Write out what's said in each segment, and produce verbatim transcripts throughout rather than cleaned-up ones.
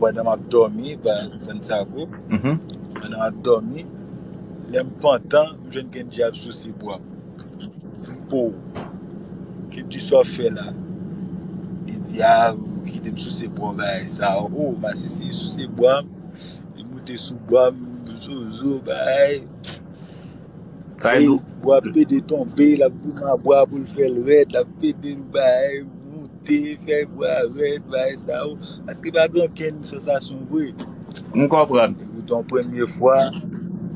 Pandan m ap dòmi, ba Santiago, pandan m ap dòmi, lè m pantan, m jwenn Kendji ap souse bwa m. Di m, "Po, Kendji, sa w ap fè la?" Li di, "A, kite m souse bwa w, bagay sa." O, masisi souse bwa m, li moute sou bwa m, zozo, bagay. Sa vle di, bwa ap pede tonbe, l ap goumen a bwa pou l fè l rèd, l ap pede l, bagay, moute, fè bwa rèd, bagay sa yo. Paske pa gen okenn sansasyon vre. M konprann. Poutan, premye fwa,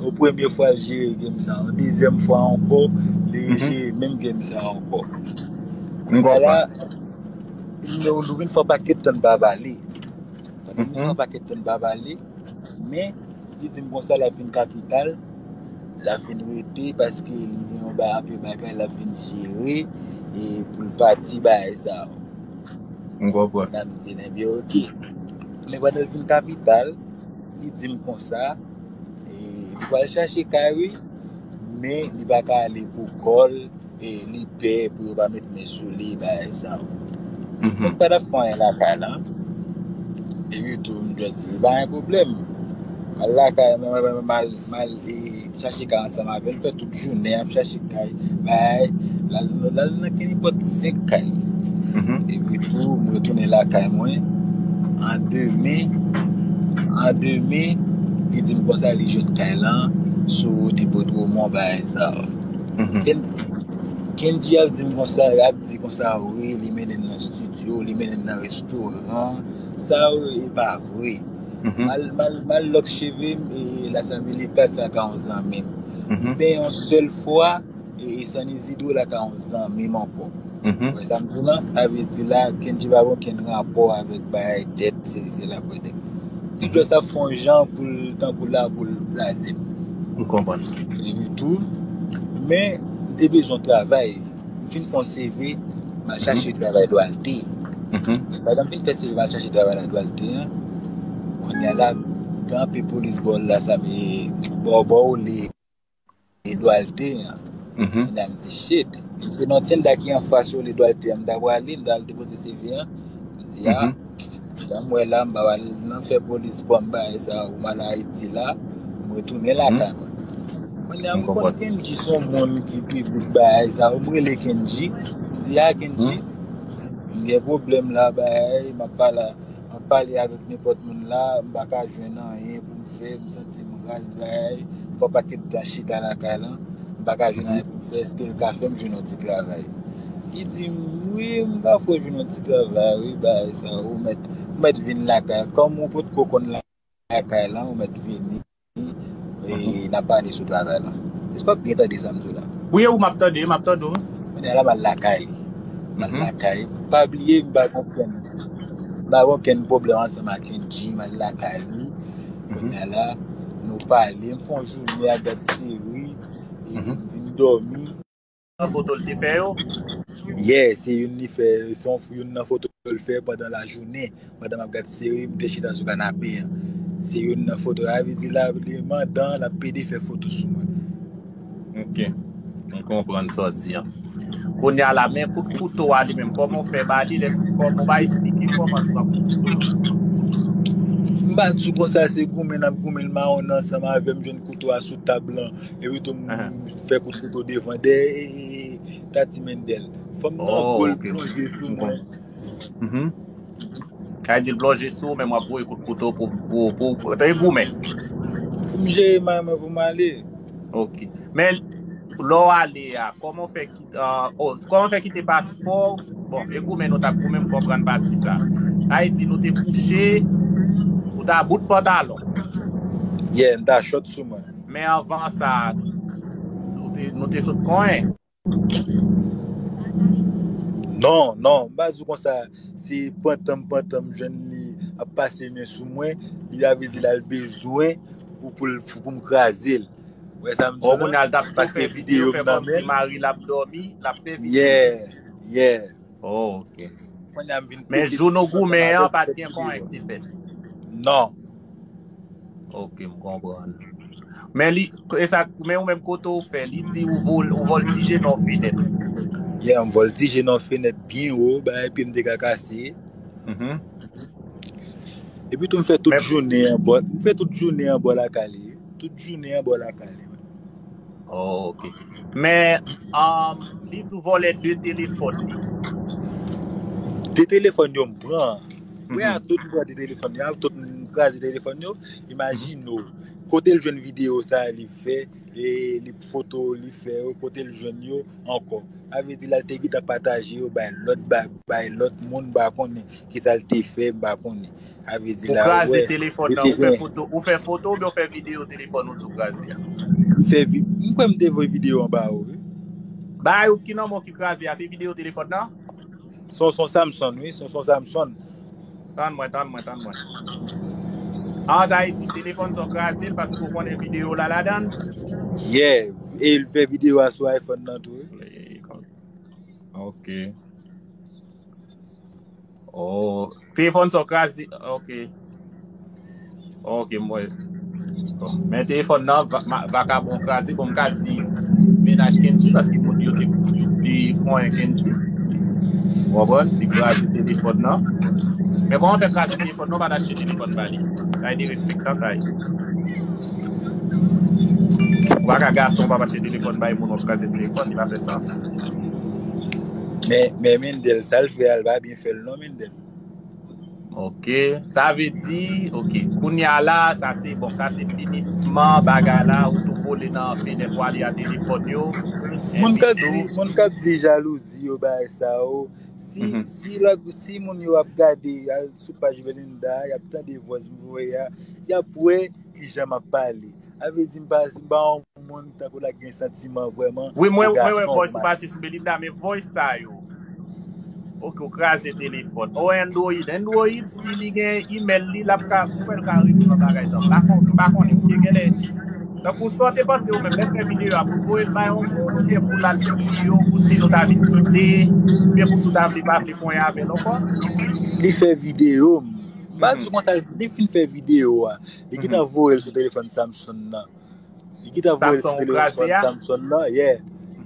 o premye fwa l jere game sa, yon dezyèm fwa ankò, li rejere menm game sa ankò. M konprann. Kounye a la, nou, nou vin fè yon pakèt tan n pa pale. Nou vin fè yon pakèt tan n pa pale, men li di m konsa l ap vin kapital, l ap vin rete paske li gen yon ba-, anpil bagay l ap vin jere, e pou l pati bagay sa yo. M konprann. Nan m di, "Ebyen, oke." Men pandan l vin kapital, li di m konsa, e, li pral chache kay, wi, men li pa ka ale pou kò l, e, li pè pou yo pa met men sou li, bagay sa yo. Mwen pa t ap fè anyen lakay la. Epi tou, m te di, "Pa gen pwoblèm." M al lakay mwen, mwen, mwen, m al, m al, e, chache kay ansanm avè l, fè tout jounen ap chache kay, bay, l al, l al nan kenpòt senk kay. Epi tou, m retounen lakay mwen. An demen, an demen, li di m konsa li jwenn kay lan sou wout Ipodwòm, bagay sa yo. Ken-, Kendji ap di m konsa, ap di konsa, wi, li mennen m nan estidyo, li mennen m nan restoran. Sa yo, e pa vre. M al, m al, m al lòk cheve m, e Las Américas sa ka yon zanmi m. M benyen yon sèl fwa, e, e San Isidro la ka yon zanmi m ankò. Ou wè sa m di la? Sa vle di la, Kendji pa gen okenn rapò avèk bagay dèt, se, se la kwè dèt. Li jis ap fè yon jan pou l, tankou la, pou l blaze m. M konprann. Epi tou, men, m te bezwen travay. M fin fè yon C V, m al chache travay Dwalte. Pandan m fin fè C V, m al chache travay la Dwalte an. Kounye a la, gen anpil polis bò la, sa vle, bò, bò ou li. Dwalte an. Kounye a m di, "Shit." Se nan tenda ki anfas yo, li Dwalte an. M ta prale, m ta al depoze C V an. M di, "A, jan m wè la, m pa pral nan fè polis pran m bagay sa, ou m al Ayiti la, m retounen lakay mwen." Kounye a m konn Kendji se yon moun ki piblik bagay sa, m rele Kendji. M di, "A, Kendji, m gen pwoblèm la, bagay, m ap pale, m ap pale avèk nenpòt moun la, m pa ka jwenn anyen pou m fè, m santi m raz, bagay, m fè yon pakèt tan chita lakay lan, m pa ka jwenn anyen pou m fè, èske l ka fè m jwenn yon ti travay?" Li di m, "Wi, m ka fè w jwenn yon ti travay, wi, bagay sa, ou mèt, ou mèt vin lakay, kòm ou potko konn lakay lan, ou mèt vini, e n a pale sou travay lan." Èske w ap byen tande sa m di w la? Wi, ou m ap tande, m ap tande w. Kounye a la, m al lakay li. M al lakay li. Pa bliye, m pa gen okenn, m pa gen okenn pwoblèm ansanm ak Kendji, m al lakay li. Kounye a la, nou pale, m fè yon jounen ap gad seri, e m vin dòmi. Nan foto l te fè yo? Yeah, se youn li fè, se yon, youn nan foto l fè pandan lajounen, pandan m ap gad seri, m te chita sou kanape an. Se youn nan foto, sa vle di la, li mandan, l ap pede fè foto sou mwen. Ok. M konprann sa w di an. Kounye a la, men kout kouto a li menm, kòman w fè ba li, lè, kòman w ba esplike kòman l pran kout kouto a? M ba di w konsa, se goumen n ap goumen, l mawon ansanm avè m, jwenn kouto a sou tab lan, epi tou m fè kout kouto devan, dèyè, e, e, e, Tati Mendel. Fanm nan gwo, l plonje sou mwen. Sa vle di l plonje sou ou, men w ap voye kout kouto pou, pou, pou, pou, te goumen. Pou m jere may mwen pou m ale. Ok. Men, lè w ale a, kòman w fè kite, ah, oh, kòman w fè kite paspò w? Bon, e goumen nou t ap goumen, m konprann pati sa. Sa vle di nou te kouche, ou t a bout pantalon. Yeah, m t a chòt sou mwen. Men anvan sa, nou te, nou te sot konyen. Non, non, m pa di w konsa, se pantan m pantan m jwenn li ap pase men sou mwen, li ta vle di l al bezwen pou, pou, l- pou m kraze l. Ou wè sa m di w la? Kounye a l t ap tou fè videyo, fè kòmsi mari l ap dòmi, l ap fè videyo. Yeah, yeah. Oh, ok. Kounye a m vin pete. Men jou nou goumen an, pa t gen konyen ki te fèt? Non. Ok, m konprann. Men li, e sa, men ou menm kote w fè, li di ou vol, ou vòltije nan fenèt. Yeah, m vòltije nan fenèt byen wo, bagay pye m te ka kase. Mhm. Epi tou m fè tout jounen an bò, m fè tout jounen an bò lakay li. Tout jounen an bò lakay li. Oh, ok. Men, um, li tou vòlè de telefòn li. De telefòn yo m pran. Wè a tout m pran de telefòn yo, a tout m kraze telefòn yo. Imajine w. Kote l jwenn videyo sa a li fè, e li foto li fè yo, kote l jwenn yo ankò. Sa vle di la l te gentan pataje yo bay lòt bay, bay lòt moun, m pa konnen kisa l te fè, m pa konnen. Sa vle di la ou wè. Ou kraze telefòn nan, ou fè foto, ou fè foto oubyen ou fè videyo telefòn ou di w kraze a? M fè vi, m kwè m te voye videyo an ba ou wi. Bay ou ki nan men w ki kraze a, se videyo telefòn nan? Se yon, se yon Samsung wi, se yon, se yon Samsung. Tann mwen, tann mwen, tann mwen. An, sa vle di telefòn sa w kraze l paske w konnen videyo la ladan l? Yeah, e l fè videyo a sou iPhone nan tou wi. Ok. Oh, telefòn sa w kraze. Ok. Ok, m wè. Bon, men telefòn nan, va- ma- vakabon kraze, bon, m ka di mennaj Kendji, paske moun yo te li konyen Kendji. Ou konprann? Li kraze telefòn nan. Men kòman fè kraze telefòn nan, ou pa t achte telefòn ba li? Sa e derespektan sa ye. Ou pa ka gason, ou pa achte telefòn bay moun, w ap kraze telefòn, li pa fè sans. Men, men Mendel, sa l fè a, l pa byen fè l non, Mendel. Ok, sa vle di, ok, kounye a la, sa se, bon, sa se finisman bagay la, ou tou kole nan fenèt, ou ale a telefòn yo. Moun k ap di, moun k ap di jalouzi yo bagay sa yo, si, si, si moun yo ap gade, al sou paj Belinda, y ap tande vòs m voye a, y ap wè kijan m ap pale. Sa vle di m pa, m pa yon moun tankou la gen santiman vrèman. Wi, mwen, mwen wè voice ou pase sou Belinda, men voice sa yo. Ok, ou kraze telefòn. O Android. Android, si li gen email li, l ap ka, ou wè l ka reponn nan bagay sa. M pa konnen, m pa konnen. Ou gen lè, tankou sa w te panse ou menm, lè fè videyo a, pou voye l bay yon moun, oubyen pou l al fè videyo, pou si nou ta vin kite, oubyen pou si w ta vle pa vle konyen avè l ankò. Li fè videyo. M pa di konsa, li fin fè videyo a. Li gentan voye l sou telefòn Samsung nan. Li gentan voye l sou telefòn Samsung nan, yeah.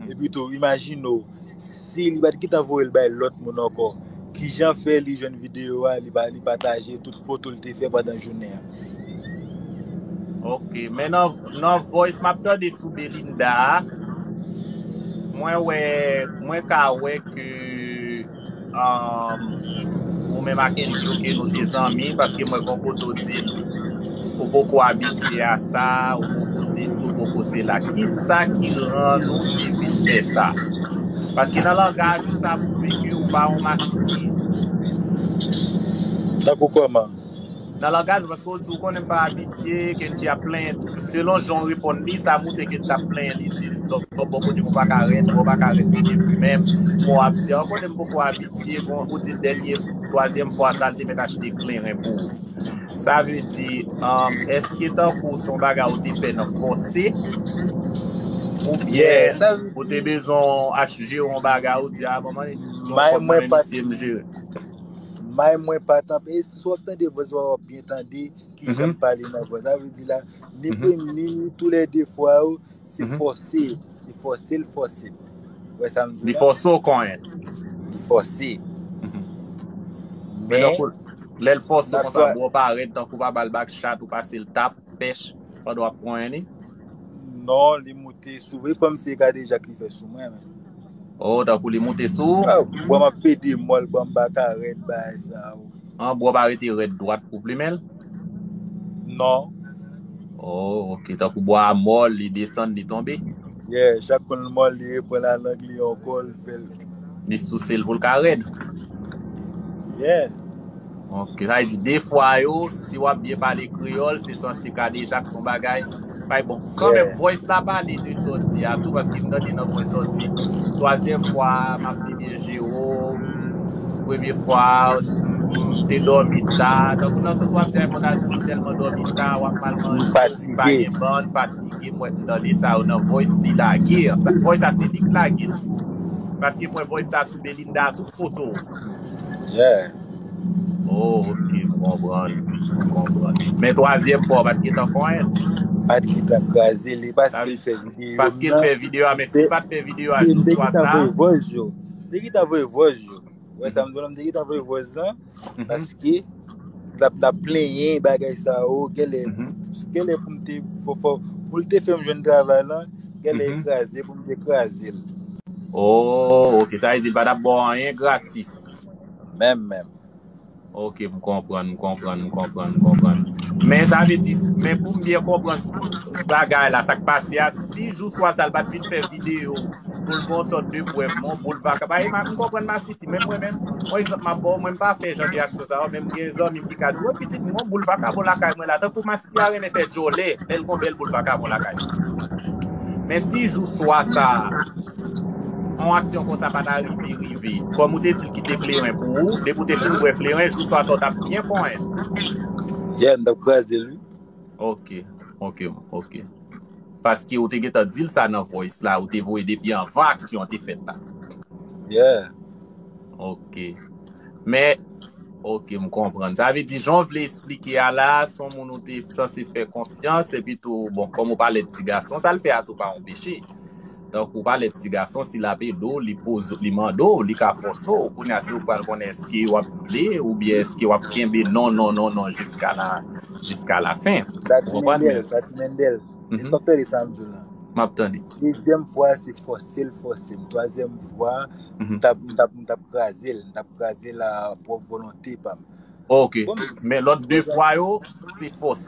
Epi tou, imajine w, si li pa t gentan voye l bay lòt moun ankò, kijan fè li jwenn videyo a, li pa, li pataje tout foto l te fè pandan jounen an? Ok, men nan, nan voice m ap tande sou Belinda a, mwen wè, mwen ka wè ke um, ou menm ak Endy, ok, nou te zanmi, paske mwen gon kote w di m, ou poko abitye a sa, ou poko sesi, ou poko sela. Kisa ki rann ou te vin fè sa? Paske nan langaj ou, sa pwouve ke ou pa yon masisi. Tankou kòman? Nan langaj ou, paske w di ou konnen m pa abitye, Kendji ap plenyen tou. Selon jan w reponn li, sa montre ke l t ap plenyen, li di, donk, bò kote m ou pa ka rèd, ou pa ka rèd li depi menm. Mwen w ap di a, ou konnen m poko abitye, bon, ou di l dènye, twazyèm fwa sa, l te mèt achte kleren pou ou. Sa vle di, um, èske tankou se yon bagay ou te fè nan fòse? Oubyen ou te bezwen ach-, jere yon bagay, ou di, a, manman, yon fòm nan men misye m jere? May mwen pa tanpe. E si w ap tande vòs la, w ap byen tande kijan m pale nan vòs la. Sa vle di la, ni premye, ni toulède fwa yo, se fòse. Se fòse l fòse m. Ou wè sa m di w la? Li fòse w konyen. Li fòse. Men, lè l fòse w konsa, bò w parèt tankou w pa ba l bak chat, ou pase l tap, pèch, pandan w ap konyen li? Non, li moute sou, e kòmsi e kadejak li fè sou mwen, men. Oh, tankou li moute sou ou? Ah, bò m ap pede mòl, bò m pa ka rèd, bagay sa yo. An, bò pa rete rèd dwat pou plimen l? Non. Oh, ok. Tankou bò a mòl, li desann, li tonbe? Yeah, chak kon l mòl, li reprann lalang li ankò, l fè l. Li souse l pou l ka rèd? Yeah. Ok, sa vle di de fwa yo, si w ap byen pale kreyòl, se sanse kadejak, se yon bagay. Bay bon, kanmenm, voice la pale de sa w di a tou, paske m tande nan voice sa w di, twazyèm fwa a, m ap vini jere w, premye fwa a, m te dòmi ta, tankou nan sans w ap di a, m ap di w tèlman dòmi ta, w ap mal manje, w pa gen bann, fatige, m wè m tande sa yo nan voice li lage a. Voice la se li k lage l. Paske m wè voice la sou Belinda tou foto. Yeah. Oh, ok, m konprann. M konprann. Men twazyèm fwa, w pa t gentan konyen l? Pa t gentan kraze li, paske l fè videyo. Paske l fè videyo a, men si l pa t fè videyo a jou swa sa. Se m te gentan voye vòs yo. M te gentan voye vòs yo. Ou wè sa m di w la, m te gentan voye vòs lan. Paske l ap, l ap plenyen bagay sa yo, genlè, genlè pou m te, fò, fò, pou l te fè m jwenn travay lan, genlè e kraze, pou m te kraze l. Oh, ok. Sa vle di l pa t ap ba w anyen gratis. Menm, menm. Ok, m konprann, m konprann, m konprann, m konprann. Men sa vle di, men pou m byen konprann bagay la, sa k pase a, si jou swa sa l pa t vin fè videyo, pou l gon sòt de prèv, mon boul vaka. Paske m konprann masisi, menm mwen menm, yon egzanp m ap ba w, mwen m pa fè jan de aksyon sa yo, men m gen zanmi m ki ka di, wè pitit, m gon boul vakabon lakay mwen la, tankou masisi a renmen fè djòlè, lè l gon bèl boul vakabon lakay. Men si jou swa sa, yon aksyon konsa pa ta rive rive. Kòm ou te di l kite kleren pou ou, depi w te fin bwè kleren, jou swa sa w t ap byen konyen. Yeah, m t ap kraze l, wi. Ok, ok, ok. Paske ou te gentan di l sa nan voice la, ou te voye depi anvan aksyon an te fèt la. Yeah. Ok. Men, ok, m konprann. Sa vle di, jan w vle eksplike a la, se yon moun ou te sanse fè konfyans, epi tou, bon, kòm ou pale de ti gason, sa l fè a tou pa yon peche. Donk, ou pale de ti gason, si l ap ede w, li poze w, li mande w, li ka fòse w. Kounye a, se ou k pral konnen èske w ap vle, oubyen èske w ap kenbe non, non, non, non, jiska la, jiska la fen. Ou konprann? Tati Mendel, Tati Mendel. Èske w ap tande sa m di w la? M ap tande. Dezyèm fwa, se fòse l fòse m. Twazyèm fwa, m t ap, m t ap, m t ap kraze l. M t ap kraze l a pwòp volonte pa m. Ok. Men lòt de fwa yo, se fòse.